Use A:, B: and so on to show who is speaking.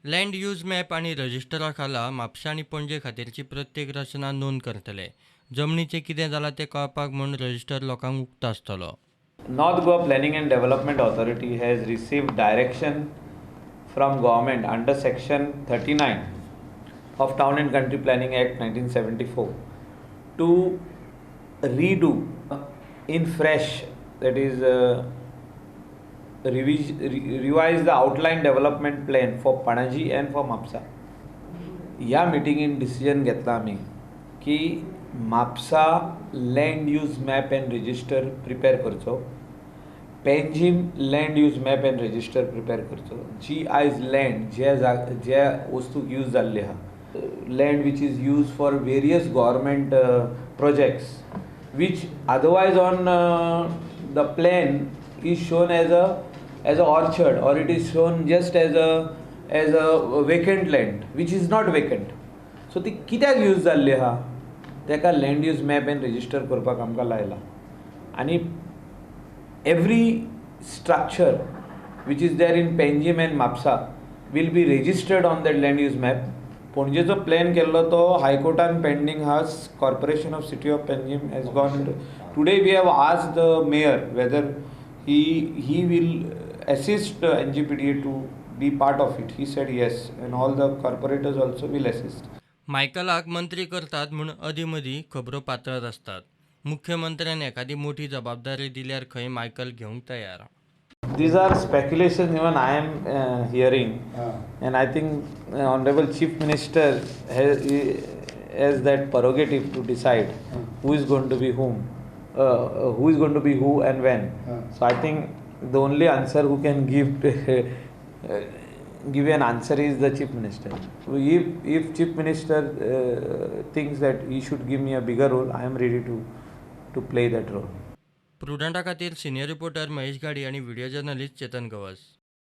A: Land use map आनी रजिस्टरा खाला म्हापसा आनी पणजे खातीरची प्रत्येक रचना नोंद करतले. जमनीचें कितें जालां तें कळपाक म्हूण रजिस्टर लोकांक उक्तो आसतलो.
B: North Goa Planning and Development Authority has received direction from government under section 39 of Town and Country Planning Act 1974 to redo in fresh, that is, revise the outline development plan for Panaji and for Mapsa. ह्या मिटिंगेन decision घेतला आमी की Mapusa land use map and register prepare करचो, Panjim land use map and register prepare करचो. जी आयज land ज्या ज्या वस्तूक यूज जाल्ली आहा, land which is use for various government projects which otherwise on the plan is shown as a orchard or it is shown just as a vacant land, which is not vacant. So ती कित्याक use जाल्ली आहा तेका land use map and register करपाक आमकां लायला. आनी every structure which is there in Panjim and Mapusa will be registered on that land use map. पणजेचो plan केल्लो तो हायकोर्टान पेंडींग आहा. Corporation of City of Panjim has gone. Today we have asked the mayor whether he will assist NGPDA to be part of it. He said yes, and all the corporators also will assist.
A: मायकलाक मंत्री करतात म्हूण अदीं मदीं खबरो पातळत आसतात. मुख्यमंत्र्यान एखादी मोठी जबाबदारी दिल्यार खंय मायकल घेवंक तयार.
B: These are speculations even I am hearing, and I think Honorable Chief Minister has that prerogative to decide who is going to be whom, who is going to be who and when. So I think the only answer who can give you an answer is the Chief Minister. If Chief Minister thinks that he should give me a bigger role, I am ready to play that role.
A: प्रुडंटा खातीर senior reporter Mahesh गाडी आनी video journalist Chetan Gawas.